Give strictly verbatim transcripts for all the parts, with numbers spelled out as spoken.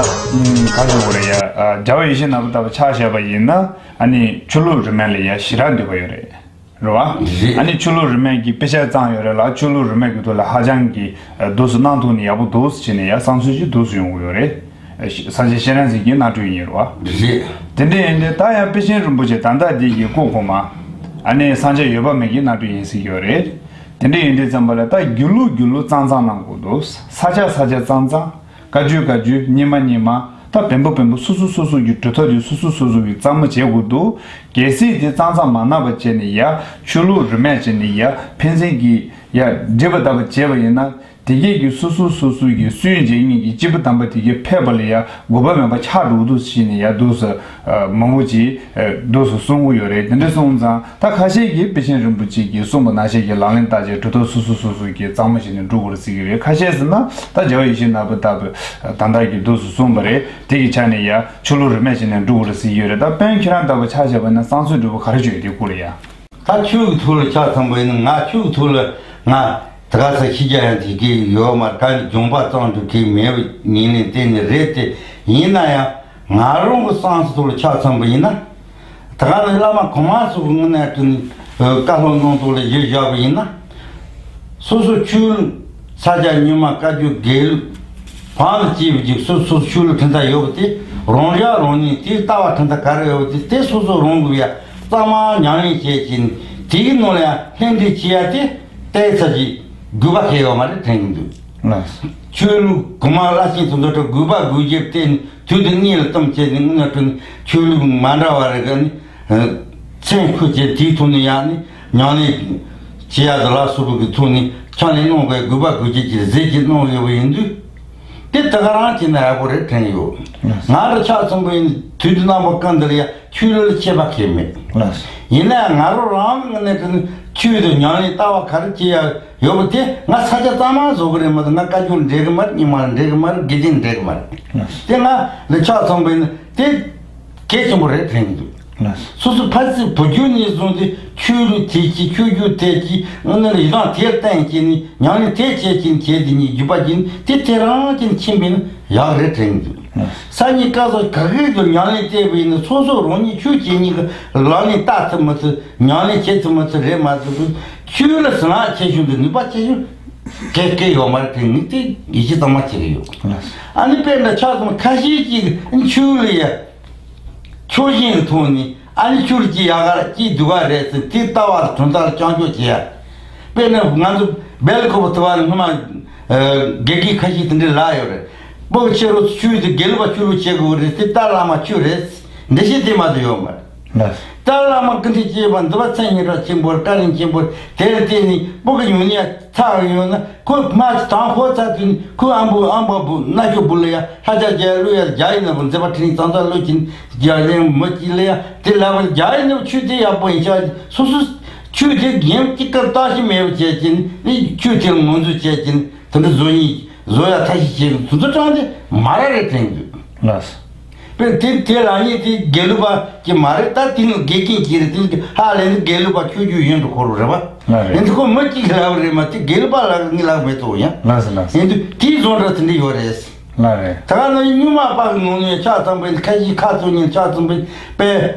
ག་རེ་ཟེར་དགོས་རེད་ཡ། རྒྱལ་བ་ཡིད་བཞིན་ནོར་བུ་ལྟ་བུ་ཆ་བཞག་པ་ཡིན་ན། ཨ་ནི་ཆོས་ལུགས་རིས་མེད་ལ་ཡ་ཞེ་དྲག་འདུས་པ་ཡོད་རེད། རེད་བ། རེད། ཨ་ནི་ཆོས་ལུགས་རིས་མེད་ཀྱི་དཔེ་ཆ་བརྩམས་ཡོད་རེད་ལ། ཆོས་ལུགས་རིས་མེད་ཀྱི་ཐོག་ལ་ཧ་ཅང་གི་འདུག་སེ་གནང་ཐུབ་ནས་ཡག་པོ་འདུག་སེ་བྱས་ནས་ཡ་བསམ་ཚུལ་ཞིག་འདུག་སེ་ཡོང་གི་ཡོད་རེད། ས་སྐྱ་བསྟན་འཛིན་གྱིས་གནང་སྤྲོད་ཡིན་རེད་བ། རེད། དེ་འདྲ་ཡིན་དུས་ད་ཡང་པཎ་ཆེན་རིན་པོ་ཆེ་ད་ལྟ་འདི་གི་སྐུ་གོང་མ་ཨ་ནི་སངས་རྒྱས་འོད་དཔག་མེད་ཀྱིས་གནང་སྤྲོད་ཡིན་ཟེར་གྱི་ཡོད་རེད། དེ་འདྲ་ཡིན་དུས་ཙམ་པ་ལ་ད་དགེ་ལུགས་དགེ་ལུགས་གཙང་གཙང་གནང་དགོས་འདུག་ས་སྐྱ་ས་སྐྱ་གཙང་གཙང་། བཀའ་བརྒྱུད་བཀའ་བརྒྱུད། རྙིང་མ་རྙིང་མ། ད་བོན་པོ་བོན་པོ། སོ་སོ་སོ་སོ་གི་གྲུབ་མཐའ་དེ་སོ་སོ་སོ་སོ་གི་གཙང་མ་བྱེད་དགོས་འདུག་གལ་སྲིད་དེ་གཙང་གཙང་མ་གནང་བ་བྱས་ནས་ཡ་ཆོས་ལུགས་རིས་མེད་བྱས་ནས་ཡ་ཕན་ཚུན་གྱི་ཡ་སྒྲིབ་པ་དག་པ་བྱས་པ་ཡིན་ན། དེ་གས་ཀྱི་སོ་སོ་སོ་སོ་གི་སུན་འབྱིན་མཁན་གྱི་སྐྱེས་བུ་དམ་པ་དེ་གས་ཕེབས་པ་ལ་ཡ་དགོས་པ་མེད་པ་ཆགས་འགྲོ་འདུག་ཟེར་ནས་ཡ་འདུག་སེ་མང་པོ་ཅིག་འདུག་སེ་གསུང་གི་ཡོད་རེད། དེ་འདྲ་སོང་ཙང་ད་ཁ་ཤས་ཀྱིས་པཎ་ཆེན་རིན་པོ་ཆེ་གིས་གསུངས་པ་ནང་བཞིན་གྱི་ལག་ལེན་བསྟར་བྱས་གྲུབ་མཐའ་སོ་སོ་སོ་སོ་གི་གཙང་མ་བྱས་ནས་འགྲོ་དགོས་རེད་ཟེར་གྱི་རེད། ཁ་ཤས་ཟེར་ན་ད་རྒྱལ་བ་ཡིད་བཞིན་ནོར་བུ་ལྟ་བུ་ད་ལྟ་གི་འདུག་སེ་གསུངས་པ་རེད། དེ་གི་ཆ་ནས་ཡ་ཆོས་ལུགས་རིས་མེད་བྱས་ནས་འགྲོ་དགོས་རེད་ཟེར་གྱི་ཡོད་རེད། ད་དཔོན་ཁྱེད་རང་ལྟ་བུ་ཆ་བཞག་པ་ཡིན་ན་བསམ་ཚུལ་འདྲ་པོ་ག་རེ་བརྗོད་ཡོད་དེ་སྐོར་ལ་ཡ། ད་ཆོས་ཀྱི་ཐོག་ལ་ཆ་ཚང་པ་ཡིན་ན། ང་ཆོས་ཀྱི་ཐོག་ལ་ང་དེ་ག་ས་ཤི་རྒྱ་ཡང་དེ་གས་ཡོད་མ་རེད། ག་ནས་སྦྱོང་པ་གཙང་སྦྲ་གས་མེད་པ་ཡིན་ནའི་བརྟེན་ནས་རེད་དེ། ཡིན་ན་ཡང་ང་རང་གི་བསམ་ཚུལ་ཐོག་ལ་ཆ་ཚང་པ་ཡིན་ན། དེ་ག་ནས་བླ་མ་གོང་མ་ཚོ་གི་ངོས་ནས་བཀའ་སློབ་གནང་ཐོག་ལ་གཞི་བཞག་པ་ཡིན་ན། སོ་སོ་ཆོས་ལུགས་ས་སྐྱ་རྙིང་མ་བཀའ་བརྒྱུད་དགེ་ལུགས་བོན་ལ་སྐྱེས་པ་ཅིག་སོ་སོ་ཆོས་ལུགས་ཁྲིམས་ཐག་ཡོད་པ་དེ། རང་ཤག་རང་ཉིད་དེའི་ལྟ་བ་ཁྲིམས་ཐག་ག་རེ་ཡོད་པ་དེ་དེ་སོ་སོ་རང་གིས་ཡ་གཙང་མ་ཉམས་ལེན་བྱེད་ཀྱིན་དེའི་ནང་ལ་ཡང་ལྷན་སྡེབ་བྱེད་ཡ་དེ་ཏོག་ཙམ་ཅིག་དགོས་པ་གལ་ཡོད་མ་རེད་དྲན་གྱི་འདུག་ལགས། ཆོས་ལུགས་གོང་མ་བླ་ཆེན་དེ་ཚོ་དགོས་པ་དགོས་རྒྱུ་བལྟས་ནས་དུས་དང་གནས་ལ་བསྟུན་བྱས་ནས་དངོས་གནས་དྲང་གནས་ཆོས་ལུགས་མ་འདྲ་བ་རེ་ག་ནས། མཚན་འཁོད་བྱས་དེའི་ཐོག་ནས་ཡང་ནི་ཉམས་ལེན་བྱེད་ཡ་དེ་ལ་སོགས་པ་གི་ཐོག་ནས་ཕྱག་ལས་གནང་དགོས་དགོས་པ་དགོས་ཀྱི་ཅིག་གཟིགས་ཀྱིས་གནང་ཡོད་པ་ཡིན་དུས། དེ་ད་ག་རང་བྱས་ན་ཡག་པོ་རེད་དྲན་ཡོད། ང་རང་ཆ་ཚང་པོ་ཡིན་དུས་དུས་རྣམ་པ་ཀུན་ཏུ་ལ་ཡ་ཆོས་ལུགས་ལ་ཆད་པ་གལ་མེད། ཡིན་ནའང་ང་རང་རང་གི་ངོས་ནས་དྲན་ཆོས་དང་ཉམས་ལེན་ལྟ་བ་ག་རེ་བྱེད་ཡ་ཡོད་པ་དེ་ང་ས་སྐྱ་གཙང་མ་བཟོ་གི་རེད་མ་གཏོགས། ང་བཀའ་བརྒྱུད་འགྲིག་གི་མ་རེད། རྙིང་མ་འགྲིག་གི་མ་རེད། དགེ་ལྡན་འགྲིག་གི་མ་རེད། དེ་ང་ལ་ཆ་ཚང་པོ་ཡིན་ན་དེ་གལ་ཆེན་པོ་རེད་དྲན་གྱི་འདུག་སོ་སོ་ཕ་ཚིག་བུ་རྒྱུད་ནས་བཟུང་སྟེ་ཆོས་ལུགས་དེ་གཅིག་ཆོས་བརྒྱུད་དེ་གཅིག་དངོས་གནས་ལ་ཡི་དམ་དེར་བརྟེན་བྱས་ནས་ཉམས་ལེན་དེ་བྱེད་ཀྱིན་བྱེད་དེ་ཉིད་བརྒྱུད་པ་ཡིན་དེ་དེ་རང་བཞིན་ཕྱིན་པས་ན་ཡག་རེད་དྲན་གྱི་འདུག་ས་གཉིས་ཀ་སོགས་ག་གེ་གི་ཉམས་ལེན་བལྟས་པ་ཡིན་ན་སོ་སོ་རང་ཉིད་ཆོས་བྱེད་ཉིད་ཀྱི་ལག་ལེན་བསྟར་ཐུབ་མི་ཐུབ། ཉམས་ལེན་བྱེད་ཐུབ་མི་ཐུབ་རེད་མ་གཏོགས། ཆོས་ལ་ཟིན་རང་ཆེ་ཆུང་དང་ནུས་པ་ཆེ་ཆུང་གལ་གལ་ཡོད་མ་རེད་དྲན་ངས་དེ་ཡིད་ཆེས་གཙང་མ་བྱེད་ཀྱི་ཡོད། ཨ་ནི་དཔེར་ན་ཆ་ཚང་ཁ་ཤས་ཀྱིས་ཆོས་ལ་ཡ་ཕྱོགས་ཞེན་གྱི་ཐོག་ནས་ཨ་ནི་ཆོས་ལ་ཅི་ཡག་ག་ཅི་སྡུག་ག་རེད་ཟེར་དེ་ལྟ་བ་དང་གྲུབ་མཐའ་ལ་སྐྱོན་བརྗོད་བྱེད་ཡ། དཔེར་ན་ང་ཚོ་སྦེལ་ཀོབ་དུ་བ་ནས་སྔོན་མ་དགེ་རྒན་ཁ་ཤས་དེ་འདྲས་ལབ་ཡོད་རེད། སྤུ་གུ་ཆེ་རུ་ཆོས་དེ་དགེ་ལུགས་པ་ཆོས་ལུགས་བྱེད་དགོས་རེད་དེ་ཏཱ་ལའི་བླ་མ་ཆོས་རེད། འགྲེལ་བཤད་དེ་མ་གཏོགས་ཡོད་མ་རེད། ལགས། ཏཱ་ལའི་བླ་མ་ཀུན་ཁྲིག་ཅེས་པ་འདི་པ་མཚན་སྙན་གྲགས་ཆེན་པོ་རེད། བཀའ་དྲིན་ཆེན་པོ་རེད། དེར་བརྟེན་ནས་སྤུ་གུ་ཉུང་ཉུང་ཚ་བ་ཡོད་ན་ཁོས་མ་ཅིག་དང་ཁོ་ཚ་དུས་ནས་ཁོས་ཨམ་བུ་ཨམ་བ་བུ་སྣ་ཤོག་བུ་ལ་ཡ་ལྷ་ཅག་རྒྱལ་བློ་ཡ་རྒྱ་ཡིན་ན་བུ་མཛད་པ་ཁྲི་ནས་གཙང་གཙང་བློ་ཅིག་རྒྱ་ལེན་མི་ཅིག་ལ་ཡ་དེ་ལ་བུ་རྒྱ་ཡིན་ན་བུ་ཆོས་དེ་ཡག་པོ་ཡིན་ཤག་སོ་སོ་ཆོས་དེ་ཡང་ཅིག་ཀར་བརྟག་ཞིབ་མེད་པ་བྱས་ཀྱིན་ནི་ཆོས་དེར་ངོས་འཛིན་བྱས་ཀྱིན་དེ་འདྲ་བཟོ་ཡིན། བཟོ་ཡ་ཐབས་ཤེས་བྱེད་དུས་ཚོད་སྐྲག་དེ་མ་ར་རེད་དྲན་གྱི་འདུག་ལགས། དཔེར་དེ་དེ་ལ་ཉེ་དེ་དགེ་ལུགས་པ་ཅིག་མ་རེད། ད་དེ་ནི་དགེ་རྒན་ཅིག་རེད། དེ་ནི་ཧ་ལས་ནི་དགེ་ལུགས་པ་ཆོས་བརྒྱུད་གཞན་དུ་འཁོར་བ་རེད་པ། ལགས་རེད། ཡིན་དུས་ཁོ་མི་གཅིག་གིས་ལབ་པ་རེད་མ་གཏོགས་དགེ་ལུགས་པ་ལ་ངས་ལབ་མེད་དོ་ཡང་། ལགས་སོ་ལགས་སོ། ཡིན་དུས་དེའི་བཟོ་འདྲ་དེ་འདྲ་ཡོད་རེད། ལགས་རེད། ད་ག་ནང་བཞིན་རྙིང་མ་པ་གི་ནང་ནས་ཆ་ཚང་པའི་ཁ་ཤས་ཁ་ཚོན་ཉིན་ཆ་ཚང་པའི་དཔེ་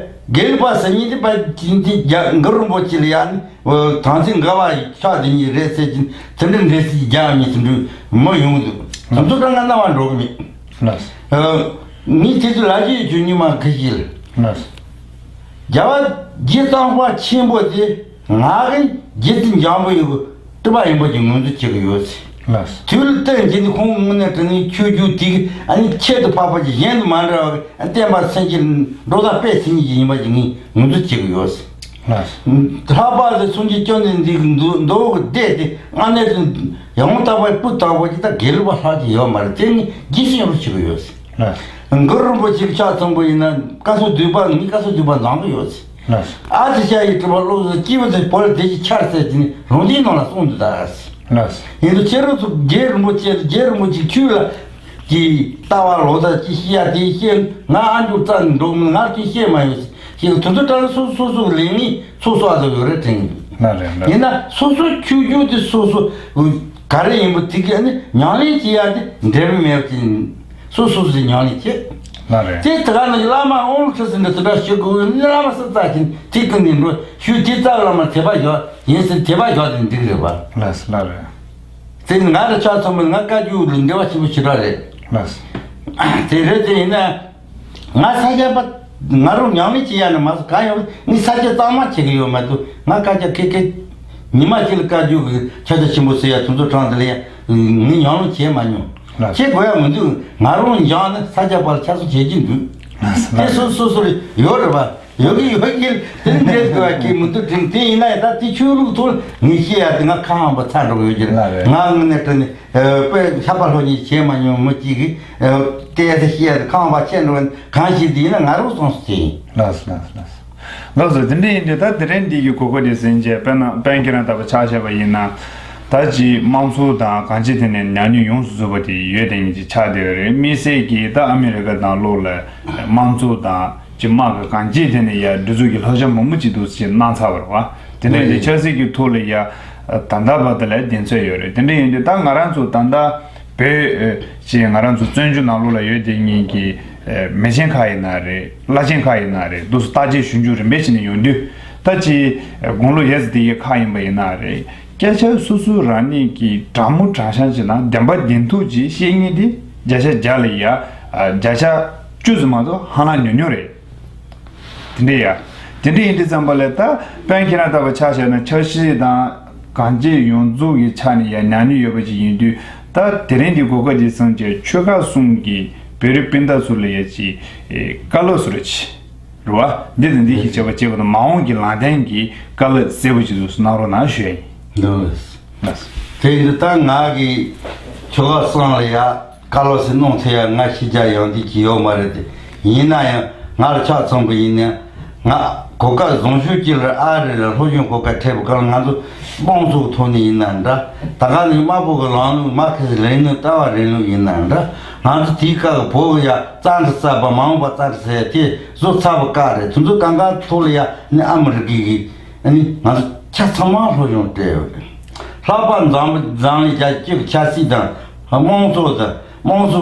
དགེ་ལུགས་པ་ཟེར་མཁན་དེ་དཔེ་ཅིག་འདི་རྒྱ་གུ་རུ་རིན་པོ་ཆེ་ལ་ཡ་ནི། དམ་ཚིག་འགལ་བ་ཡི་ཕྱག་དེ་ཉིད་རེད་ཟེར་གྱིན་དེ་འདྲའི་འགྲེལ་བཤད་རྒྱག་མི་དེ་འདྲའི་མི་ཡོང་འདུག་དེ་ཚོ་ཀྱང་ང་རྣ་བར་འགྲོ་གི་མེད། ལགས། ངས་དེ་ཚོ་ལབ་ཀྱི་ཡོད་རྒྱུ་རྙིང་མ་ཁ་ཤས་ལ། ལགས། རྒྱལ་བ་རྗེ་གཙང་པ་ཆེན་པོ་དེ་ང་གི་རྗེ་བཙུན་འཇམ་པའི་སྤྲུལ་པ་ཡིན་པ་ཅིག་ངོས་འཛིན་བྱེད་ཀྱི་ཡོད་ཟེར། ལགས། དུས་ལ་བརྟེན་གྱིན་ཁོང་དངོས་གནས་དྲང་གནས་ཆོས་བརྒྱུད་དེ་ཨ་ནི་ཁྱད་དུ་འཕགས་པ་ཅིག་གཞན་དུ་མ་འདྲ་བ་བསྟན་པ་སེམས་ཀྱི་འགྲོ་སྟངས་དཔེ་མཚོན་ཉིད་ཅིག་ཡིན་པ་ཅིག་ངས་ངོས་འཛིན་བྱེད་ཀྱི་ཡོད་ཟེར། ལགས། ལྷག་པར་དུ་སངས་རྒྱས་བཅོམ་ལྡན་འདས་ཀྱི་མདོ་མདོ་གི་སྡེ་དེ་ཨ་ནེ་དུ་ཡང་དག་པའི་སྤུས་དག་པོ་ཅིག་ད་དགེ་ལུགས་པ་ལྷག་ཅིག་ཡོད་མ་རེད། དེ་ནི་རྒྱས་སེ་ཡོང་རོགས་བྱེད་ཀྱི་ཡོད་ཟེར། ལགས། གུ་རུ་རིན་པོ་ཆེ་གི་ཕྱག་ཚང་པོ་ཡིན་ན་བཀའ་སྲུང་བསྡུས་པ་ནི་བཀའ་སྲུང་བསྡུས་པ་འཛོམས་ཀྱི་ཡོད་ཟེར། ལགས། ཨ་ཙི་ཤ་ཡི་གྲུབ་པ་བློ་བཟང་སྐྱེས་བུ་དེ་བོད་ལ་དེ་ཅིག་འཆར་ཟེར་དེ་ནི་རང་དེའི་ནང་ལ་གསུངས་འདུག་ད་ཟེར། ལགས། ཡིན་དུ་ཁྱེད་རང་ཚོ་རྗེ་རིན་པོ་ཆེ་རྗེ་རིན་པོ་ཆེ་ཆོས་ལ། ཀྱི་ལྟ་བ་ལོག་ལྟ་ཅི་ཤེས་ཡ་དེ་ཤེས། ང་ཨ་མཆོག་རྩ་ནས་འགྲོ་མི་ང་ཅི་ཤེས་མ་ཡོང་ཞེས་དུས་ཚོད་གྲངས་སོ་སོ་སོ་སོ་ལས་ངེས་སོ་སོ་ཨ་ཙི་ཡོད་རེད་དྲན་གྱི་འདུག་ལགས་རེད་ལགས། ཡིན་ན་སོ་སོ་ཆོས་བརྒྱུད་དེ་སོ་སོ་ག་རེ་ཡིན་པ་དེ་ག་ནི་ཉམས་ལེན་བྱེད་ཡ་དེ་འབྲས་བུ་མེད་པ་དེ་ སོ་སོ་སོའི་ཉམས་ལེན་བྱེད། ལགས་རེད། དེ་དེ་ག་ནང་བཞིན་བླ་མ་དབང་ཁྲིད་ཟེར་འདི་དེ་འདྲ་ཞུ་དགོས་ནི། བླ་མ་སུ་བཙལ་གྱིན་དེ་ཀུན་ནས་འགྲོ་ཞུ་དེ་ཙམ། བླ་མ་དད་པ་བཞག་ཡིན་ཟེར་དད་པ་བཞག་དེ་འགྲིག་རེད་པ། ལགས་སོ། ལགས་རེད། དེ་ནི་ང་རང་ཆ་ཚང་མ་ང་བཀའ་བརྒྱུད་ལ་འབྲེལ་བ་ཆེན་པོ་ཞེ་དྲག་རེད། ལགས་སོ། དེ་རེད། དེ་ཡིན་ན། ང་ས་སྐྱ་པ་ང་རང་ཉམས་ལེན་བྱེད་ཡ་ནི་མ་སོང་གང་ཡང་། ངས་ས་སྐྱ་གཙང་མ་བྱེད་ཀྱི་ཡོད་མ་གཏོགས། ང་བཀའ་རྒྱ་ཁེ་ཁེ་ཉི་མ་གཅིག་ལ་བཀའ་བརྒྱུད་ཀྱི་ཕྱག་རྒྱ་ཆེན་པོ་ཟེར་ཡ་དེ་ཚོ་དྲངས་དེ་ལ་ཡ་ངས་ཉམས་ལེན་བྱེད་མ་མྱོང་། ལགས། བྱེད་དགོས་ཡ་མི་འདུག་ང་རང་སྦྱངས་ནས་ས་སྐྱ་པ་ལ་ཕྱག་སོ་བྱེད་ཀྱི་འདུག་ལགས་སོ། དེ་སོ་སོ་སོ་ལ་ཡོད་རེད་པ། ཡོད་ཀྱི་ཡོད་ཀྱི་དེ་འདྲ་དགོས་ཀྱི་མི་འདུག་དྲན། དེ་ཡིན་ན་ཡང་ད་དེ་ཆོས་ལུགས་ཐོག་ངས་བཤད་ཡ་དེ་ང་ཁ་ཧམ་པ་ཚ་འགྲོ་གི་ཡོད་ཀྱི་རེད། ལགས་རེད། ང་དངོས་གནས་དྲང་གནས་དཔེ་ཤ་པ་ལྷོ་གཉིས་བྱེད་མ་མྱོང་མི་གཅིག་གིས་ཨ་དེ་ཡ་དེ་བཤད་ཡ་དེ་ཁ་ཧམ་པ་ཆེ་འགྲོ་གི། གང་ཞིག་དེ་ཡིན་ན་ང་རང་བསམ་སོ་དེ་ཡིན། ལགས་སོ། ལགས་སོ། ལགས་སོ། ལགས་སོ། དེ་འདྲ་ཡིན་དུས་ད་དེ་རིང་འདི་གི་གོ་སྐབས་དེ་ཟིན་རྗེས། དཔེར་ན་དཔལ་ཁྱེད་རང་ལྟ་བུ་ཆ་བཞག་པ་ཡིན་ན། ད་ཅིག་དམངས་གཙོ་དང་གང་ཅི་དེ་ནས་ཉམས་མྱོང་ཡོངས་སུ་རྫོགས་པ་དེ་ཡོད་དེ་ཉིད་ཅིག་ཆགས་བསྡད་ཡོད་རེད། དམིགས་བསལ་གྱིས་ད་ཨ་མི་རི་ཀ་ནང་ལོགས་ལ་དམངས་གཙོ་དང་ཅིག་དམག་གི་གང་ཅི་དེ་ནས་ཡ་འདི་ཚོ་གི་བསླབ་བྱ་མང་པོ་ཅིག་འདུག་ཅེས་གནང་ཚར་བ་རེད་པ། དེ་ནས་ལས་ཆབ་སྲིད་ཀྱི་ཐོག་ལ་ཡ་ད་ལྟ་བར་དུ་ལ་གདེང་ཚོད་ཡོད་རེད། དེ་འདྲ་ཡིན་དུས་ད་ང་རང་ཚོ་ད་ལྟ་བོད་ཅིག་ང་རང་ཚོ་བཙན་བྱོལ་ནང་ལོགས་ལ་ཡོད་དེ་ཉིད་ཀྱི་མི་ཆེན་ཁག་ཡིན་ན་རེད། བླ་ཆེན་ཁག་ཡིན་ན་རེད། འདུག་སེ་བརྟག་དཔྱད་ཞིབ་འཇུག་རིམ་པས་བྱས་ནས་ཡོང་དུས། ད་ཅིག་དགུང་ལོ་ཡས་དེ་ཡི་ཁག་ཡིན་པ་ཡིན་ན་རེད། སྐད་ཆ་སོ་སོ་རང་ཉིད་ཀྱི་དྲང་མོ་དྲང་བཞག་ཅིག་དང་བདེན་པ་བདེན་ཐུག་ཅིག་བཤད་མཁན་དེ་བརྒྱ་ཆ་བརྒྱ་ལ་ཡ་བརྒྱ་ཆ་བཅུ་ཙམ་མ་གཏོགས་ཧ་ལམ་ཉུང་ཉུང་རེད། དེ་འདྲ་ཡ། དེ་འདྲ་ཡིན་དུས་ཙམ་པ་ལ་ད་དཔལ་ཁྱེད་རང་ལྟ་བུ་ཆ་བཞག་ན་ཆབ་སྲིད་དང་གང་ཅི་ཡོངས་རྫོགས་ཀྱི་ཆ་ནས་ཡ་ཉམས་མྱོང་ཡོད་པ་ཅིག་ཡིན་དུས། ད་དེ་རིང་འདི་གོ་སྐབས་འདི་བཟུང་བྱས་ཆོལ་ཁ་གསུམ་གྱི་བོད་རིགས་སྤུན་ཟླ་ཚོ་ལ་ཡ་ཅིག་བཀའ་སློབ་བཟོ་འདྲ་ཅིག་རེད་པ། འདི་དང་འདི་ཞིག་བྱེད་པ་དང་མ་འོངས་ཀྱི་ལག་ལེན་གྱི་བཀའ་སློབ་གསལ་པོ་ཅིག་ཏུ་གནང་རོགས་གནང་ཞུ་ཡ་ཡིན། འདུག་ལགས། དེ་འདི་ལྟར་ང་གིས་ཆོལ་ཁ་གསུམ་ལ་ཡ་བཀའ་སློབ་ཟེར་གནང་ཐུབ་ཡ་ང་ཤེས་རྒྱ་ཡོང་དུས་ཀྱི་ཡོད་མ་རེད་དེ། ཡིན་ན་ཡང་ང་ལ་ཆ་ཚང་པ་ཡིན་ན། ང་གོ་སྐབས་བཟང་ཤོས་ཅིག་ལ་ཨ་རི་ལ་སློབ་སྦྱོང་གོ་སྐབས་འཕྲད་པ་གང་ལ་ང་ཚོ་དམངས་གཙོའི་ཐོག་ནས་ཡིན་ན་འདྲ། ད་ག་ནས་དམར་པོ་གི་ལམ་ལུགས་མར་ཁེ་སི་རིང་ལུགས་ལྟ་བ་རིང་ལུགས་ཡིན་ན་འདྲ། ང་ཚོ་དེའི་སྐབས་ཀྱི་བོད་ཀྱི་ཡ་རྩ་འདྲི་ཟེར་བ་མ་འོངས་པ་རྩ་འདྲི་ཟེར་ཡ་དེ་བཟོ་ཚར་བ་བཀག་རེད། དེ་ཚོ་གང་གང་ཐོག་ལ་ཡ་ནི་ཨ་མི་རི་ཀའི་གི་ཨ་ནི་ང་ཚོ་ཆ་ཚང་མ་སློབ་སྦྱོང་སྤྲད་ཡོད་རེད། ལྷག་པར་འཛམ་འཛམ་གླིང་རྒྱལ་སྤྱི་གི་ཆབ་སྲིད་དང་དམངས་གཙོ་དང་དམངས་གཙོ་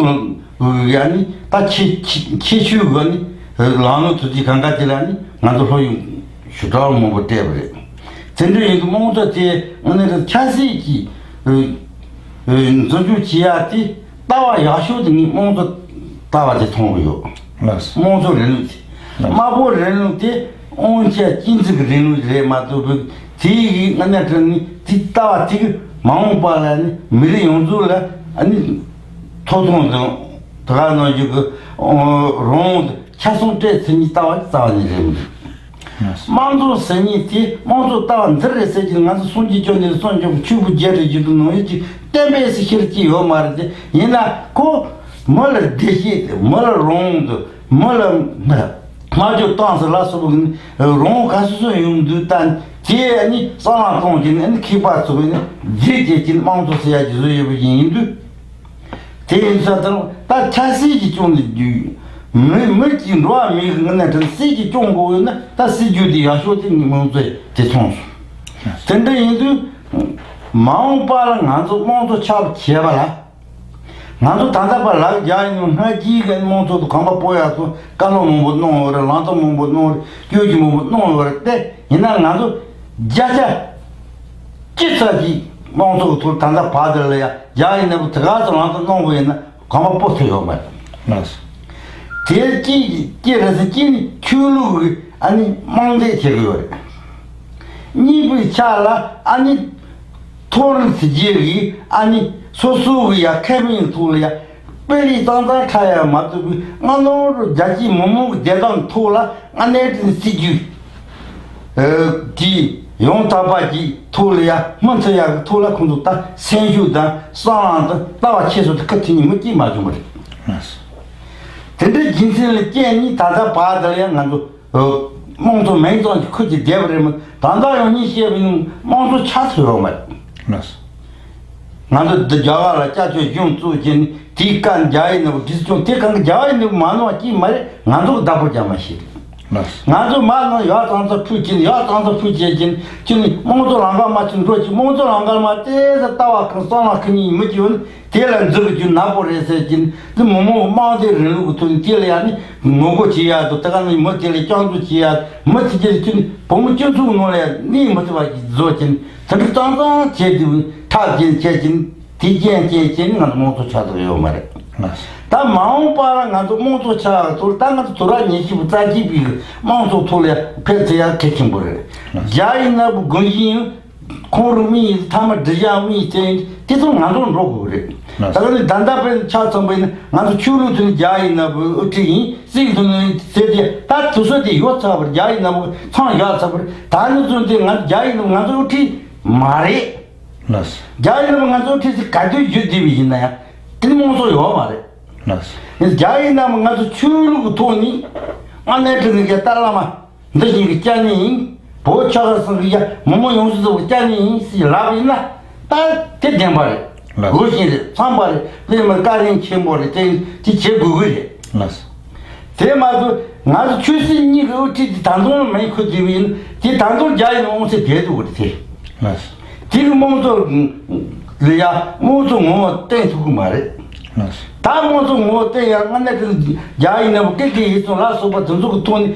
ཡ་ནི་ད་ཁྱད་ཁྱད་ཁྱད་ཆོས་གི་ནི་ལམ་ལུགས་དེ་ཚོ་གང་ག་དེ་ལ་ནི་ང་ཚོ་སློབ་སྦྱོང་ཞེ་དྲག་མང་པོ་སྤྲད་པ་རེད། དེ་འདྲ་ཡིན་དུས་དམངས་གཙོ་དེ་དངོས་གནས་དྲང་ཆབ་སྲིད་ཀྱི་འཛིན་སྐྱོང་བྱེད་ཡ་དེ་ལྟ་བ་ཡག་ཤོས་དེ་ངས་དམངས་གཙོ་ལྟ་བ་དེ་མཐོང་གི་ཡོད། ལགས་སོ། དམངས་གཙོ་རིང་ལུགས་དེ། ལགས། དམར་པོ་རིང་ལུགས་དེ་དབང་ཆ་གཅིག་འཛིན་གྱི་རིང་ལུགས་རེད་མ་གཏོགས། དེ་ཡི་དངོས་གནས་དྲང་གནས་དེ་ལྟ་བ་དེ་གི་མ་འོངས་པ་ལ་ནི་མི་རིགས་ཡོངས་རྫོགས་ལ་ཨ་ནི་ཐོབ་ཐང་དང་དེ་ག་ནང་བཞིན་གྱི་རང་དབང་དང་ཆ་ཚང་སྤྲད་ཟེར་མཁན་ལྟ་བ་རྩ་བ་ནས་རེད་མི་འདུག་དམངས་གཙོ་ཟེར་མཁན་དེ་དམངས་གཙོ་ལྟ་བ་འདི་རེད་ཟེར་གྱི་ང་ཚོ་སངས་རྒྱས་བཅོམ་ལྡན་འདས་སངས་རྒྱས་པའི་ཆོས་པོ་རྒྱས་པར་བཞུགས་འདུག་ནང་བཞིན་གྱི་གཏན་འབེབས་སུ་ཤེར་གྱི་ཡོད་མ་རེད་དེ། ཡིན་ན་ཁོ་མི་ལ་བདེ་སྐྱིད་དེ་མི་ལ་རང་དབང་དེ་མི་ལ་སྨྲ་བརྗོད་གཏོང་ས་ལ་སོགས་པའི་རང་དབང་ག་སོ་སོ་ཡོང་དུས། ད་དེ་ནི་བསམ་བློ་གཏོང་གི་ནི་ཁེ་པ་ཚོ་གི་ནི་རྗེས་བཅད་ཀྱི་དམངས་གཙོ་ཟེར་ཡ་ཀྱི་བཟོ་ཡོད་པ་ཡིན་དུས། དེ་ཡིན་ས་དང་ད་ཆབ་སྲིད་ཀྱི་སྐྱོང་ལ་རྒྱུ་མི་མི་གཅིག་འགྲོ་བ་མིའི་ངོས་ནས་དྲན་སྲིད་ཀྱི་སྐྱོང་དགོས་ཡོད་ན། ད་སྲིད་ཇུས་དེ་ཡག་ཤོས་དེ་ངོས་འཛིན་དེ་མཐོང་སོང་། དེ་འདྲ་ཡིན་དུས་མ་འོངས་པ་ལ་ང་ཚོ་དམངས་གཙོ་ཆགས་པ་བྱས་པ་ལ། ང་ཚོ་ད་ལྟ་བར་ལག་རྒྱག་ཡིན་ནོ་སྔ་ཕྱིའི་གི་དམངས་གཙོ་དང་གོམ་པ་སྤོ་ཡག་ཚོ་བཀའ་སློབ་མང་པོ་གནང་བ་རེད། ལམ་སྟོན་མང་པོ་གནང་བ་རེད། བསྐྱོད་རྒྱུ་མང་པོ་གནང་བ་རེད་དེ། ཡིན་ན་ང་ཚོ་བརྒྱ་ཆ་ཅི་ཙམ་ཞིག་དམངས་གཙོ་གི་ཐོག་ད་ལྟ་བར་དུ་ལ་ཡ་རྒྱག་ཡིན་ན་བུ་དེ་ག་ཚོད་ལམ་སྟོན་གནང་བ་ཡིན་ན་གོམ་པ་སྤོ་ཐུབ་ཡོད་མ་རེད། ལགས་སོ། དེ་གཅིག་གཅིག་རེད་ཟེར། གཅིག་ནི་ཆོས་ལུགས་ཀྱི་ཨ་ནི་དམངས་གཙོ་བྱེད་ཀྱི་ཡོད་རེད། གཉིས་པའི་ཆ་ལ་ཨ་ནི་མཐོ་རིམ་སྲིད་བྱུས་ཀྱི་ཨ་ནི་སོ་སོ་གི་ཡ་ཁེ་ཕན་ཐོག་ལ་ཡ་དཔེ་ལས་གཙང་གཙང་ཁྲ་ཡ་མ་གཏོགས་པའི་སྔ་ལོ་རུ་རྒྱལ་སྤྱིའི་མི་མང་གི་བདེ་ཐང་ཐོག་ལ་ཨ་ནེ་ཏྲིན་སྲིད་ཇུས་ཀྱི་ཡང་དག་པ་གྱི་ཐོག་ལ་ཡ་མུ་མཐུད་ཡག་གི་ཐོག་ལ་ཁོང་ཚོ་ད་སེམས་ཤུགས་དང་བསམ་བློ་དང་ལྟ་བ་ཁྱེད་ཚོ་དེ་ཁ་ཐུག་ནས་མི་སྐྱིད་མ་བྱུང་བ་རེད། དེ་འདྲའི་རྒྱུ་མཚན་ལ་བརྟེན་ནས་ད་ལྟ་བར་དུ་ཡང་ང་ཚོ་དམངས་གཙོ་མིང་ཙམ་གྱི་ཁུར་གྱིས་བསྡད་པ་རེད་མོད། ད་ལྟ་ཡང་ངས་བཤད་པའི་ནང་དམངས་གཙོ་ཆགས་ཐུབ་ཡོད་མ་རེད། ང་ཚོ་འདི་རྒྱ་གར་ལ་སྐྱབས་བཅོལ་གཞུང་བཙུགས་བྱས་ནས་དེའི་བཀའ་རྒྱ་ཡིག་ནང་སྒྲིག་སྐྱོང་དེ་གང་གི་རྒྱ་ཡིག་ནང་མ་གནང་བ་ཅིག་མ་རེད། ང་ཚོ་གི་བདག་པོ་རྒྱ་མ་ཤེས་རེད། ང་ཚོ་མ་ནང་ཡག་གཙང་ཚ་ཕུད་ཀྱིན་ཡག་གཙང་ཚ་ཕུད་བྱེད་ཀྱིན་ཀྱིན་དམངས་གཙོ་ལམ་ཁ་མ་ཅིག་འགྲོ་ཅིག་དམངས་གཙོ་ལམ་ཁ་མ་ཏེ་ཟ་ལྟ་བ་གང་སང་ལ་ཁི་ཉིན་མི་ཀྱི་ཡོད་ནི་དེ་ལ་འཛུགས་རྒྱུ་ནག་པོ་རེད་ཟེར་ཀྱིན་དེ་མི་མང་དམངས་དེ་རིང་ལུགས་ཀྱི་ཐོག་ནས་དེ་ལ་ཡང་ནི་ངོ་རྒོལ་བྱེད་ཡག་དང་དེ་ག་ནི་མི་དེ་ལ་སྐྱོང་འཛུགས་བྱེད་ཡག་མི་དེ་ཀྱི་ཀྱིན་བུ་མོ་སྤྱི་ཚོགས་ནང་ལ་ཡང་གནས་མི་ཐུབ་པ་ཞིག་བཟོ་ཀྱིན་དེ་འདྲ་གཙང་གཙང་བྱས་དེ་འཁྲབ་ཀྱིན་བྱས་ཀྱིན། དེ་རྐྱེན་རྐྱེན་བྱས་ནས་ང་ཚོ་དམངས་གཙོ་ཆགས་ཐུབ་ཡོད་མ་རེད། ད་མ་འོངས་པ་ལ་ང་ཚོ་དམངས་གཙོ་ཆགས་ཐུབ་ད་ང་ཚོ་དུས་རབས་ཉི་ཤུ་པའི་རྩ་གཅིག་པའི་དམངས་གཙོ་ཐོག་ལ་ཕེབས་ཐུབ་ཡག་གལ་ཆེན་པོ་རེད། རྒྱ་ཡིན་ན་བུ་དགོན་ཡིན་ཁོང་རུ་མི་ཡིན་ཐ་མ་འབྲི་བྱ་མི་ཡིན་བཙན་དེ་ཚོ་ང་ཚོ་འགྲོ་དགོས་རེད། ད་ག་ནི་ད་ལྟ་པའི་ཆ་ཚང་པའི་ནི་ང་ཚོ་ཆོས་ལུགས་དེ་ནི་རྒྱ་ཡིན་ན་བུ་དབུ་ཁྲིད་ཡིན་སྲིད་དེ་ནི་ཟེར་ཏེ་ད་དུས་ཚོད་དེ་ཡོལ་ཚར་བར་རྒྱ་ཡིན་ན་བུ་མཚམས་བཞག་ཚར་བར་ད་ནི་ཚོ་དེ་ང་རྒྱ་ཡིན་ན་ང་ཚོ་དབུ་ཁྲིད་མ་རེད། ལགས། རྒྱ་ཡིན་ནམ་ང་ཚོ་ཁྲིད་ཟིག་ག་དུས་བརྒྱུད་བསྡད་པ་ཡིན་ན་ཡང་དེ་ནི་དམངས་གཙོ་ཡོད་མ་རེད། ལགས། རྒྱ་ཡིན་ནམ་ང་ཚོ་ཆོས་ལུགས་ཀྱི་ཐོག་ནས་ཨ་ནེ་ཁྲི་ནི་རྒྱ་ཏཱ་བླ་མ་འདི་བཞིན་གྱི་སྐྱབས་གནས་ཡིན། བོད་ཆོལ་ཁ་གསུམ་གྱི་ཡ་མི་མང་ཡོངས་སུ་རྫོགས་པའི་སྐྱབས་གནས་ཡིན་ཟེར་ལབ་ཡིན་ན་ད་དེ་བདེན་པ་རེད། ལགས། ལོ་ཤིང་རེད་ཚང་པ་རེད་དེ་མི་བཀའ་དྲིན་ཆེན་པོ་རེད་དེ་དེ་བྱེད་དགོས་ཀྱི་རེད། ལགས། དེ་མ་གཏོགས་ང་ཚོ་ཆོས་སྲིད་གཉིས་ཀྱི་དབུ་ཁྲིད་དེ་ད་དུང་མེད་ཁུལ་བསྡད་པ་ཡིན་དེ་ད་དུང་རྒྱ་ཡིན་དབང་ཚད་བསྡད་འདུག་རེད་དེ། ལགས། དེ་གི་དམངས་གཙོ་ལ་ཡ་དམངས་གཙོ་ངོ་བོ་བསྟན་ཐུབ་ཀྱི་མ་རེད། ལགས། ད་དམངས་གཙོ་ངོ་བོ་བསྟན་ཡ་སྔ་ནས་དེ་རྒྱ་ཡིན་ན་བུ་སྐད་ཀྱི་ཡིག་ཚང་ལ་སོགས་པ་དེ་ཚོ་གི་ཐོག་ནས་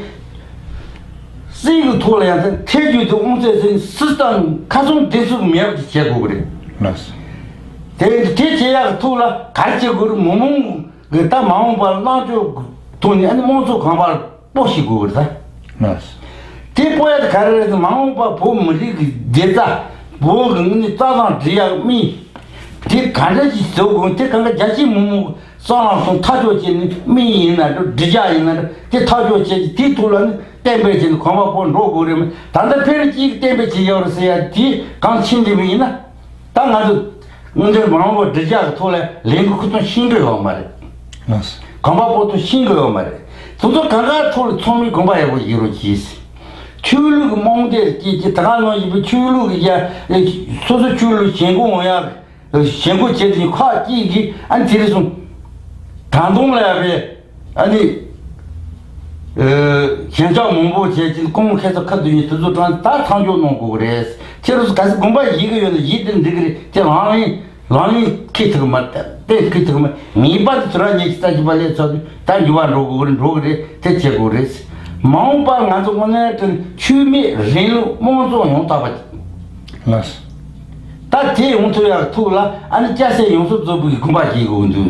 སྲིད་ཀྱི་ཐོག་ལ་ཡང་ཐད་རྒྱུ་དེ་དབང་ཚད་ཟིན་སྲིད་དང་ཁ་སང་བདེ་སྲུང་མེད་པ་ཅིག་བྱེད་དགོས་ཀྱི་རེད། ལགས། དེ་དེ་བྱེད་ཡག་གི་ཐོག་ལ་ག་རེ་བྱེད་དགོས་རེད་མི་མང་གི་ད་མ་འོངས་པར་ལངས་ཕྱོགས་ཐོག་ནས་ཨ་ནི་དམངས་གཙོ་གོམ་པ་སྤོ་ཞིག་དགོས་རེད་ད། ལགས། དེ་སྤོ་ཡ་དེ་ག་རེ་རེད་ཟེར་མ་འོངས་པ་བོད་མི་རིགས་ཀྱི་བདེ་རྩ་བོད་ཀྱི་དངོས་གནས་རྩ་དང་འབྲེལ་ཡག་མི་དེ་ག་འདྲ་ཞིག་བཟོ་དགོས་དེ་གང་ག་རྒྱ་ཆེ་མི་མང་གསང་ལམ་སོང་ཐག་གཅོད་བྱས་ནས་མི་ཡིན་ན་འགྲོ་འབྲི་རྒྱག་ཡིན་ན་འགྲོ་དེ་ཐག་གཅོད་བྱས་ཀྱི་དེའི་ཐོག་ལ་ནི་གཏན་འབེབས་བྱས་ནས་གོམ་པ་སྤོ་འགྲོ་དགོས་རེད་མི་ད་ལྟ་ཕལ་གཅིག་གཏན་འབེབས་བྱས་ཡོད་རེད་ཟེར་ཡ་དེ་གང་ཕྱིན་འདི་མི་ཡིན་ན། ད་ང་ཚོ་སྔོན་འགྲོའི་མ་འོངས་པར་འབྲི་རྒྱག་གི་ཐོག་ལ་ལས་འགུལ་ཁུ་ཚང་ཤེས་འགྲོ་ཡོད་མ་རེད། ལགས། གོམ་པ་སྤོ་ཐུབ་ཤེས་འགྲོ་ཡོད་མ་རེད། དེ་ཚོ་གང་ག་ཐོག་ལ་ཚང་མས་གོམ་པ་ཡག་པོ་ཡིན་རོགས་གྱིས། ཆོས་ལུགས་ཀྱི་རྨོངས་དད་སྐྱེས་ཀྱི་ད་ག་ནང་བཞིན་པའི་ཆོས་ལུགས་ཀྱི་ཡ་སོ་སོ་ཆོས་ལུགས་ཞེན་ཁོག་འོང་ཡག་ཞེན་ཁོག་བྱས་ཏེ་ཁག་སྐྱེས་ཀྱི་ཨ་ནི་དེ་རེད་སོང་། ད་དུང་ལ་ཡ་བས། ཨ་ནི། ཞེན་ཆགས་མང་པོ་བྱས་ཀྱིན་ཁོང་ཁ་ཚ་ཁ་བསྡུ་ཡིན་དུས་ཚོད་གྲངས་ད་མཚམས་འཇོག་གནང་དགོས་རེད། ཁྱེད་རང་ཚོ་ག་ཚོད་དགོངས་པ་བཞེས་ཀྱི་ཡོད་ན་བཞེས་དེ་འགྲིག་གི་རེད་དེ་ལམ་ལྷོང་ལམ་ལྷོང་ཁེལ་ཐུབ་མ་རེད་གཏན་ཁེལ་ཐུབ་མ་ངེས་པར་དུ་ཚུར་ར་ཉེ་ཆ་ལྟ་ཞིབ་པ་ལས་ཚོགས་དུས་ད་འགྱུར་བ་འགྲོ་དགོས་རེད་འགྲོ་གི་རེད་དེ་བྱེད་དགོས་རེད། མ་འོངས་པར་ང་ཚོ་དངོས་གནས་དྲང་ཆོས་མེད་རིང་ལུགས་དམངས་གཙོ་ཡང་དག་པ་ཅིག་ལགས། ད་དེ་ཡོང་ཐུབ་ཡག་ཐུགས་ལ་ཨ་ནི་སྐྱ་སེར་ཡོངས་སུ་རྫོགས་པའི་དགོངས་པ་བཞེས་དགོས་འདུག་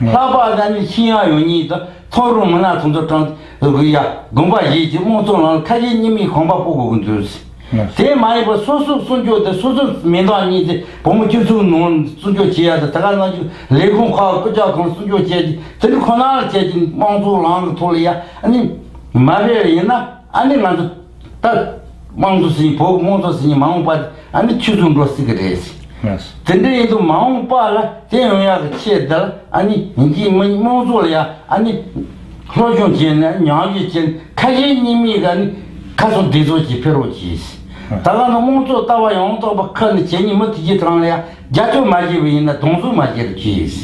ལྷག་པར་དུ་ཨ་ནི་ཤེས་ཡོན་ཡོད་མཁན་དང་མཐོ་རིམ་མི་སྣ་ཚོ་ཚོ་གྲངས་དགོས་ཡ་དགོངས་པ་བཞེས་ཀྱི་དམངས་གཙོ་ནང་ལ་ཁ་ཞེ་གཉིས་མེད་གོམ་པ་སྤོ་དགོས་འདུག་དེ་མ་ཡིན་པར་སོ་སོ་སྲུང་སྐྱོབ་དེ་སོ་སོ་མེ་མདའ་གཉིས་དེ་བུ་མོ་སྤྱི་ཚོགས་ནང་སྲུང་སྐྱོབ་བྱེད་ཡ་དེ་ད་ག་ནང་བཞིན་ལས་ཁུངས་ཁག་སྐུ་ཚབ་ཁང་སྲུང་སྐྱོབ་བྱེད་ཀྱི་དེ་འདྲ་ཁོ་ན་ལ་བྱེད་ཀྱི་དམངས་གཙོ་ལམ་གྱི་ཐོག་ལ་ཡ་ཨ་ནི་མ་ཕེབས་ཡིན་ན་ཨ་ནི་ང་ཚོ། ད། དམངས་གཙོ་ཟེར་བོད་དམངས་གཙོ་ཟེར་མ་འོངས་པ་ཨ་ནི་ཆུད་ཟོས་འགྲོ་སྲིད་ཀྱི་རེད། དེ་འདྲ་ཡིན་དུས་མ་འོངས་པ་ལ་དེ་ཡོང་ཡག་གི་ཆེད་དུ་ཨ་ནི་ཉིན་གཅིག་མི་དམངས་གཙོ་ལ་ཡ་ཨ་ནི་སློབ་སྦྱོང་བྱས་ནས་ཉམས་ཞིབ་བྱས་ནས་ཁ་ཞེ་གཉིས་མེད་ཀྱི་ཨ་ནི་ཁ་སོ་བདེ་སོ་ཅིག་ཕེབས་རོགས་གྱིས། ད་ག་ནི་དམངས་གཙོ་ལྟ་བ་ཡང་དག་པ་ཁ་ནས་བྱེད་ཉིན་མི་དེ་གྱི་གྲངས་ལ་ཡ། རྒྱབ་སྐྱོར་མ་བྱས་པ་ཡིན་ན་གདོང་བསུ་མ་བྱས་རུ་གྱིས།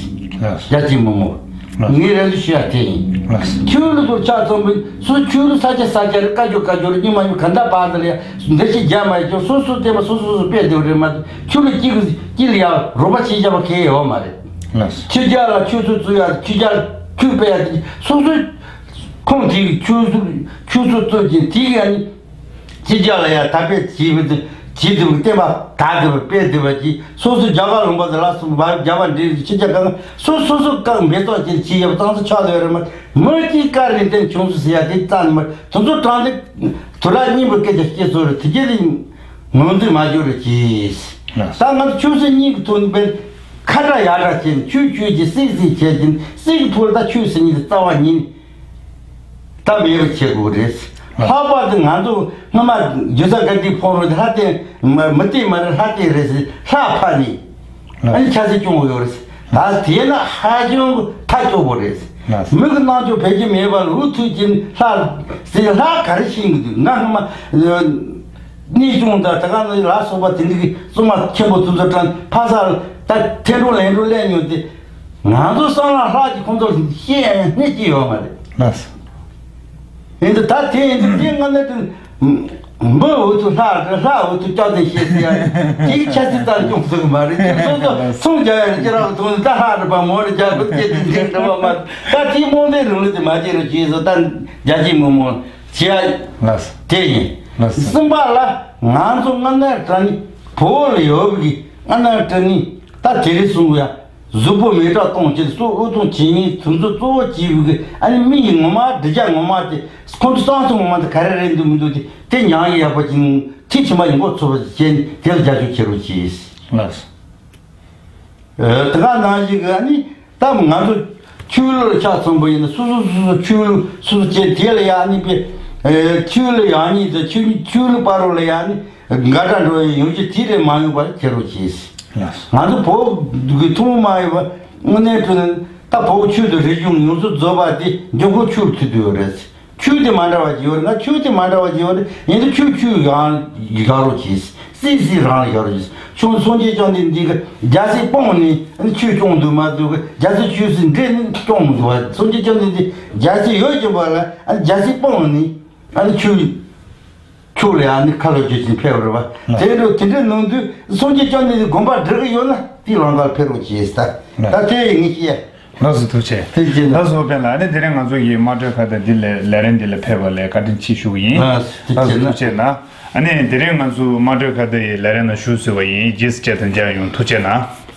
རྒྱ་ཆེ་མི་མོ། ངའི་རེ་འདུན་ཞུ་ཡ་དེ་ཡིན། ཆོས་ལུགས་དུ་ཆ་ཚང་པའི་སུ་ཆོས་ལུགས་ས་ཆ་ས་ཆ་རེ་བཀའ་བརྒྱུད་བཀའ་བརྒྱུད་རེ་རྙིང་མ་ཡུལ་ག་འདྲ་བར་དུ་ལས་འདི་ཞིག་རྒྱ་མ་ཡི་ཀྱང་སོ་སོ་བསྟན་པ་སོ་སོ་སོ་སྤེལ་དེ་རེད་མ་གཏོགས་ཆོས་ལུགས་གཅིག་གི་གཅིག་ལ་ཡང་རོགས་པ་བྱེད་བྱ་བ་གལ་ཡོད་མ་རེད། ཕྱི་རྒྱལ་ལ་ཆོས་ཚུལ་བཙུགས་ཡ་ཕྱི་རྒྱལ་ཆོས་སྤེལ་ཡ་དེ་སོ་སོའི་ཁོངས་དེ་གི་ཆོས་ཚུལ་ཆོས་ཚུལ་བཙུགས་ཀྱིན་དེ་གི་ཨ་ནི། ཕྱི་རྒྱལ་ལ་ཡང་དར་སྤེལ་བྱེད་པའི་བྱེད་ཐུབ་པའི་བསྟན་པ་དར་ཐུབ་པའི་སྤེལ་ཐུབ་པ་གྱིས་སོ་སོའི་རྒྱ་གར་ལུང་པ་དང་ལ་སོགས་པ་རྒྱ་བལ་འབྲེལ་ཡོད་ཕྱི་རྒྱལ་གང་སོ་སོ་སོ་གང་འབད་བརྩོན་བྱེད་ཀྱི་བྱེད་ཡབ་གཙང་སོ་ཆགས་ཡོད་རེད་མ་མི་གཅིག་བཀའ་རེ་བསྟན་བྱུང་སོང་ཟེར་ཡ་དེ་རྩ་ནས་མ་དེ་ཚོ་དྲང་བདེན་དུ་ར་སྙིང་པོ་སྐད་ཆ་སྐྱེ་ཚོ་རེད་དེ་གྱད་དེ་ངོ་འཛིན་མ་བྱོས་རེད་གྱིས། ད་ང་ཚོ་ཆོས་སྲིད་གཉིས་ཀྱི་ཐོག་ནས་ཁ་གྲག་ཡ་གྲག་བྱས་ནས་ཆོས་ཆོས་ཀྱི་སྲིད་སྲིད་བྱས་ཀྱིན་སྲིད་ཀྱི་ཐོག་ལ་ད་ཆོས་སྲིད་གཉིས་དེ་རྩ་བ་ཉིད་ནས། ད་མེད་པ་བྱེད་དགོས་རེད། ལྷག་པར་དུ་ང་ཚོ་སྔོན་མ་རྒྱུ་ས་ག་དེ་ཕོག་རོགས་ལྷ་དེ་མི་དེ་མ་རེད་ལྷ་དེ་རེད་ཟེར་ལྷ་ཕ་ནི་ཨ་ནི་ཆ་ཚད་སྐྱོང་དགོས་ཡོད་རེད། ད་དེ་ན་ཧ་ཅང་གི་ཐག་ཆོད་པོ་རེད། མི་གི་རྣམ་དཔྱོད་བེད་སྤྱོད་མེད་པར་འུ་ཐུག་ཅིང་ལྷ་ཟེར་ལྷ་ག་རེ་ཤེས་གི་འདུག་ང་སྔོན་མ་གནས་ཆུང་དང་ད་ག་ནང་ལ་སོགས་པ་དེ་འདྲ་གི་བཙུན་མ་ཆེན་པོ་དེ་ཚོ་དྲན་ཕ་ས་ལ་ད་ཐེ་འགྲོ་ལན་འགྲོ་ལས་མྱོང་སྟེ། ང་ཚོ་སང་ལ་ལྷག་གི་ཁོང་ཚོ་ཤེས་ཡང་སྣེ་གཅིག་ཡོད་མ་རེད། ལགས། ཡིན་དུས་ད་དེ་ཡིན་དུས་དེ་ང་ནི་དེ་འབུ་འོག་ཏུ་ལྷ་རེད། ལྷ་འོག་ཏུ་སྐྱོ་ལྡན་ཤེས་ཟེར་ཡ་དེའི་ཆ་ཚིག་ཙམ་སྐྱོང་ཐུབ་ཀྱི་མ་རེད། ཅིག་སོ་སོ་སུམ་རྒྱག་ཡ་རེད། ཅི་རང་གི་དོན་ད་ལྷ་རེད་པ་མོ་རེད། རྒྱ་གར་སྐད་དེ་འདྲེན་འགྲོ་བ་མ་ད་དེའི་རྨོངས་དད་རིང་ལུགས་དེ་མ་བྱེད་རོགས་ཞེས་སོ། ད་རྒྱ་ཆེའི་མི་མང་བྱེད་ཡ་ལགས་དེ་ཡིན། ལགས་སོ། གསུམ་པ་ལ་ང་ཚོ་སྔ་ན་དྲ་ནི་བོད་ལ་ཡོད་པའི་སྔ་ན་དྲ་ནི་ད་དེ་རིང་སོང་ཡ། གཟུགས་པོ་མེ་དྲག་གཏོང་བྱེད་སོགས་དབུགས་གཏོང་བྱེད་མཁན་དེ་ཚོ་གཙོ་བོ་བྱས་པའི་ཨ་ནི་མི་ཡི་ངོ་མ་འདྲི་རྒྱ་ངོ་མ་དེ་ཁོང་ཚོ་བསམ་ཚུལ་ངོ་མ་དེ་ག་རེ་རེད་འདུག་མི་འདུག་དེ་དེ་ཉམས་ཡག་པོ་ཅིག་ཐེངས་ཕྱི་མ་ཡིན་མགོ་ཚོད་པ་ཞིག་བྱས་ནས་དེ་ལ་རྒྱབ་སྐྱོར་བྱེད་རོགས་གྱིས། ལགས་སོ། ཨ་དེ་ག་ནང་བཞིན་གྱི་ཨ་ནི་ད་ང་ཚོ་ཆོས་ལུགས་ཆ་ཚང་པོ་ཡིན་ན་སོ་སོ་སོ་སོ་ཆོས་ལུགས་སོ་སོ་བྱས། དེ་ལ་ཡ་ཨ་ནི་པའི་ཆོས་ལུགས་ཡག་ཉེས་དང་ཆོས་ཆོས་ལུགས་བར་རོ་ལ་ཡ་ཨ་ནི། འགལ་ཟླ་འགྲོ་བའི་ཡོང་རྒྱུ་དེ་རེད་མ་ཡོང་བར་བྱེད་རོགས་གྱིས། ལགས་སོ། ང་ཚོ་བོད་ཀྱི་ཐུན་མོང་མ་ཡིན་པ་དངོས་གནས་དྲང་གནས་ད་བོད་ཆོས་དང་རིག་གཞུང་ཡོངས་སུ་རྫོགས་པ་དེ་འཇམ་མགོན་ཆོས་ལ་ཐུག་བསྡད་ཡོད་རེད། ཆོས་དེ་མ་འདྲ་བ་ཅིག་ཡོད་རེད། ང་ཆོས་དེ་མ་འདྲ་བ་ཅིག་ཡོད་རེད། ཡིན་དུས་ཆོས་ཆོས་རང་བཞག་རོགས་གྱིས། སྲིད་སྲིད་རང་ལ་བཞག་རོགས་གྱིས། ཆོས་སངས་རྒྱས་བཅོམ་ལྡན་འདས་ཀྱིས་རྒྱལ་སྲིད་སྤངས་ནས་ཆོས་སྐྱོང་འདུག་མ་འདུག་གི། རྒྱལ་སྲིད་ཆོས་སྲིད་འདྲེས་ནས་སྐྱོང་མི་འདུག་བ། སངས་རྒྱས་བཅོམ་ལྡན་འདས་རྒྱལ་སྲིད་ཡོད་ཀྱི་བ་ལ་རྒྱལ་སྲིད་སྤངས་ནས་ཨ་ནི་ཆོས། ཆོས་ལ་ཡང་ནི་ཁ་ལོ་བྱེད་ཅིང་ཕེབས་པ་རེད་བ། དེ་འདྲ་དེ་འདྲ་ནང་དུས་སངས་རྒྱས་བཅོམ་ལྡན་འདས་དགོངས་པ་འགྲེལ་གྱི་ཡོད་ན་དེའི་ལམ་ཁར་ཕེབས་རོགས་གྱིས་ད། ད་དེ་ཡི་ངས་བཤད། ལགས་སོ། ཐུགས་རྗེ་ཆེ། ཐུགས་རྗེ་ཆེ། ལགས་སོ། དཔོན་ལགས། ཨ་ནི་དེ་རིང་ང་ཚོ་ཡི་དམངས་ཁྲོད་ཁ་བརྡ་འདི་ལས་ལས་རིམ་འདི་ལ་ཕེབས་པ་ལ་བཀའ་དྲིན་ཆེ་ཞུ་གི་ཡིན། ལགས་སོ། ཐུགས་རྗེ་ཆེ་གནང་། ཨ་ནི་དེ་རིང་ང་ཚོ་དམངས་ཁྲོད་ཁ་བརྡ་ཡི་ལས་རིམ་ནང་ཞུགས་ཟེར་བ་ཡིན། རྗེས་སུ་བཅར་དང་མཇལ་ཡོང་། ཐུགས་རྗེ་གནང་།